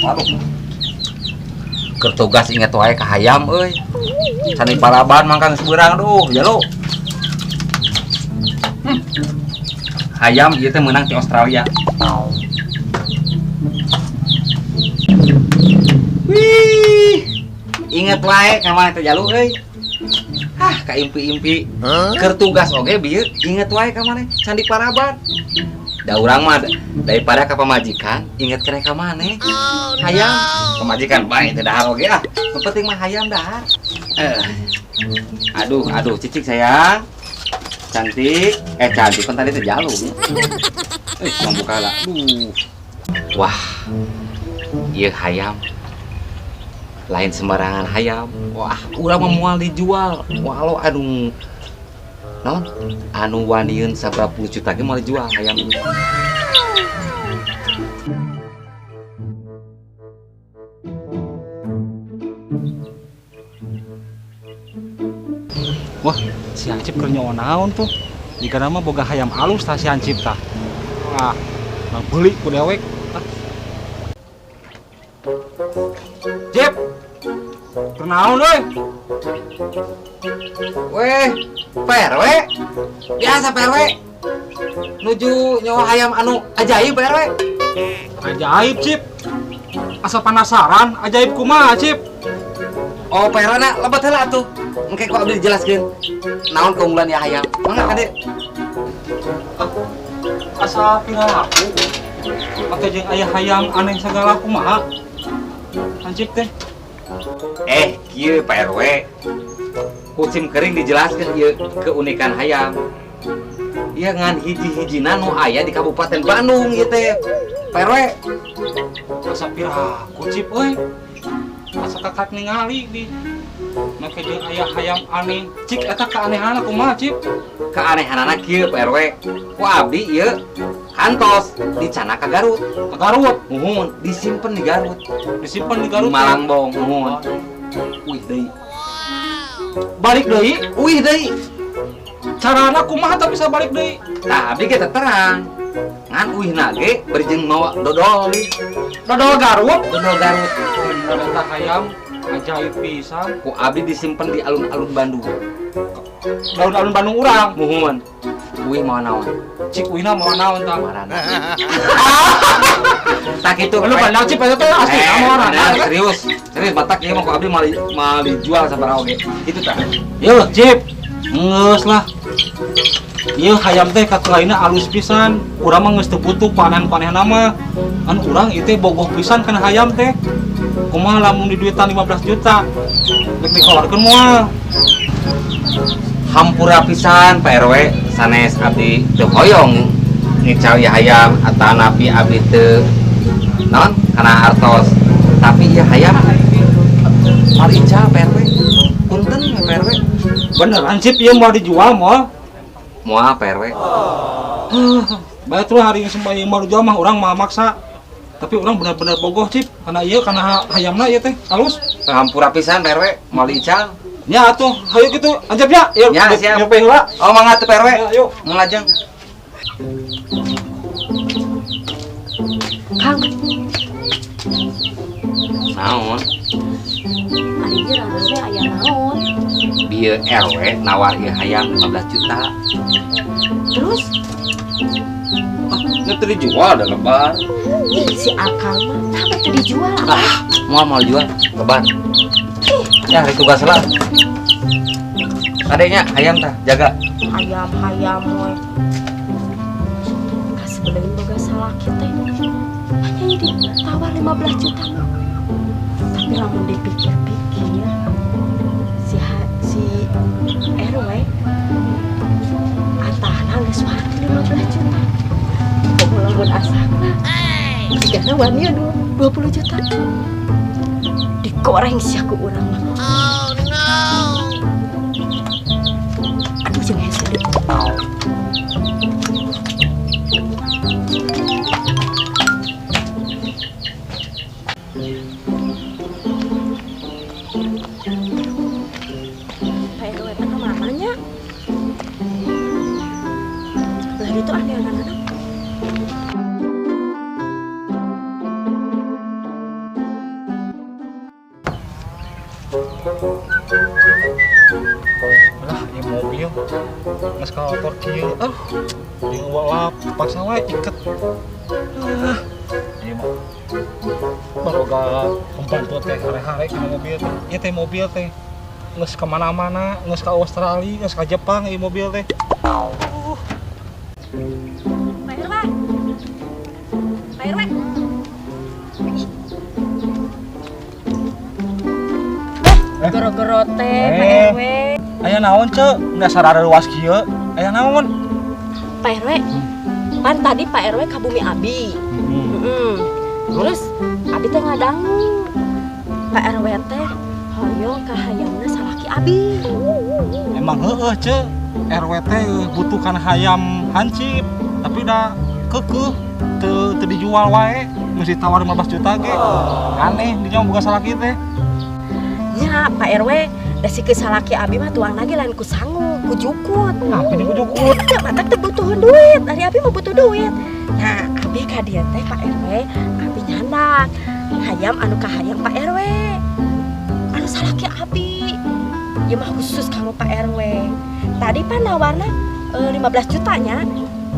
Waduh. Keur tugas inget wae ka hayam euy. Sani paraban mangkang seberang duh, jalu. Hayam ieu teh meunang ti Australia. Wih. Inget wae ka mana teh jalu euy. Hah, ka impi-impi. Keur tugas oge bieu inget wae ka maneh candi paraban. Da urang mah daripada ka pamajikan inget keneh ka maneh. Hayam pamajikan bae teh dahar oge ah. Nu penting mah hayam dahar. Aduh, aduh cicik sayang. Cantik. Cantik kan tadi teh jalu. Mau buka lah. Duh. Wah. Ieu hayam. Lain sembarangan hayam. Wah, urang mah moal dijual. Walau aduh. Naon? Anu wanieun sabaraha puluh juta ge moal dijual hayam ini. Wah, si Hansip keur nyawa naon tuh? Jika nama boga hayam alus tah si Hansip tah. Wah, nang beuli ku dewek. Jip. Keur naon euy? Weh, Pak RW. Biasa Pak RW. Nuju nyawa hayam anu ajaib Pak RW. Ajaib, Cip. Asa penasaran, ajaib kumaha, Cip? Oh, Pak RW na lebat heula atuh. Engke ku abdi dijelaskeun naon keunggulan ya hayam. Mangga kade. Asa piraku. Make jeung aya hayam aneh sagala kumaha? Hansip teh. Kieu Pak RW. Kucing kering dijelaskeun ieu keunikan hayam. Ieu ngan hiji-hijina nu aya di Kabupaten Bandung ieu teh. Pak RW. Asa piraku Cip euy. Asa kakak ningali di make jeung aya hayam aneh. Cik eta keanehanna kumaha Cip? Keanehanana kieu Pak RW. Ku abdi ieu kantos dicana ka Garut. Ka Garut? Muhun, disimpen di Garut. Disimpen di Garut? Di Malangbong, muhun. Uih deui. Balik deui? Uih deui. Carana kumaha tah bisa balik deui? Tah abdi ge teu terang. Ngan uihna ge bari jeung mawa dodol. Dodol Garut? Dodol Garut. Bener eta hayam ajaib pisan. Ku abdi disimpen di alun-alun Bandung. Alun-alun Bandung urang? Muhun. Uih mawa naon? Cik uihna mawa naon tah? Marana. Tak itu. Lu bandang Cip eta teh asli mawa marana. Bener, serius. Serius batak ieu mah ku abdi moal dijual sabaraha oge. Itu tah. Yeuh, Cip. Geus lah. Ieu hayam teh kakelaina alus pisan. Urang mah geus teu butuh panen-panenna mah. An urang ieu teh bogoh pisan kana hayam teh. Kumaha lamun diduitan 15 juta? Rek dikeluarkeun moal. Hampura pisan Pak RW, sanes abdi teu hoyong ngical ieu hayam atanapi abdi teu naon kana artos. Tapi ieu hayam moal ical Pak RW. Punten Pak RW. Beneran Cip ieu moal dijual moal? Moal Pak RW. Bae tuh hari ini semua yang mau dijual mah urang mah maksa. Tapi urang bener-bener bogoh Cip karena ieu kana hayamna ieu teh halus. Hampura pisan Pak RW, moal ical. Ya atuh, hayu kitu, anjep ya. Yuk, Ya, siap. yuk, heula. Oh, mangga tuh Pak RW. Ya, yuk. Ngelajeng. Kang. Naon? Ari ieu rame aya naon? Bieu RW nawar ieu hayam 15 juta. Terus? Ah, ini teu dijual da lebar. Ih, si Akang mah tah teu dijual. Ah, moal moal jual lebar. Ya, hari tugas lah. Adanya ayam tah, jaga. Ayam hayam we. Kasebeleun boga salaki teh. Hanya ditawar 15 juta mah. Tapi lamun dipikir-pikir si RW atahna geus wani 15 juta. Komo lamun asakna jigana wani 20 juta. Digoreng sia ku urang mah. Oh no. Aduh jeung hese deui. Mobil geus kotor kieu, ah, jeung lap paksa wae iket. Ah, ieu mah baroga pembantu teh hare-hare kana mobil teh. Ieu teh mobil teh geus ka mana-mana, geus ka Australia, geus ka Jepang ieu mobil teh. Pak RW. Pak RW. Goro-goro teh Pak RW. Aya naon, Ceu? Dasar areuwas kieu. Aya naon? Pak RW. Pan tadi Pak RW ka bumi abi. Heeh. Terus abi teh ngadangu. Pak RW teh hoyong ka hayamna salaki abi. Emang heueuh, Ceu. RW teh butuh kana hayam hansip, tapi da keukeuh teu teu dijual wae, mesti tawar 15 juta ge. Aneh dinya boga salaki teh. Nya Pak RW, da si salaki abi mah tuang lagi lain ku sangu, ku jukut. Nah, ini ku jukut. Ya, matak teu butuh duit, ari abi mah butuh duit. Nah, abi ka dieu teh Pak RW, abi nyandak hayam anu kahayang Pak RW. Anu salaki abi. Ieu mah khusus kanggo Pak RW. Tadi pan nawarna 15 juta nya.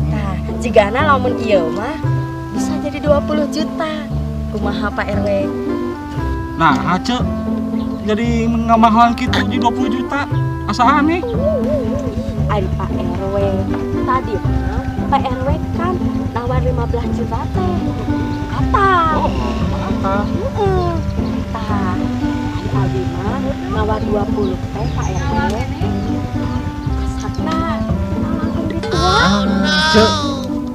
Nah, jigana lamun ieu mah bisa jadi 20 juta. Kumaha Pak RW? Nah, Ceu, jadi ngamahalan kitu jadi 20 juta. Asa aneh. Ari Pak RW, tadi mah Pak RW kan nawar 15 juta teh. Atas. Oh, atas. Heeh. Tah, ari abi mah nawar 20 teh Pak RW. Asakna langsung dituang. Ceu,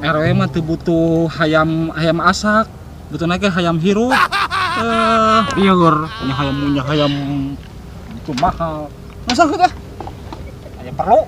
RW mah teu butuh hayam hayam asak, butuh ge hayam hirup. Eh, lieur, punya hayam, punya hayam itu mahal. Masa kita? Aya perlu.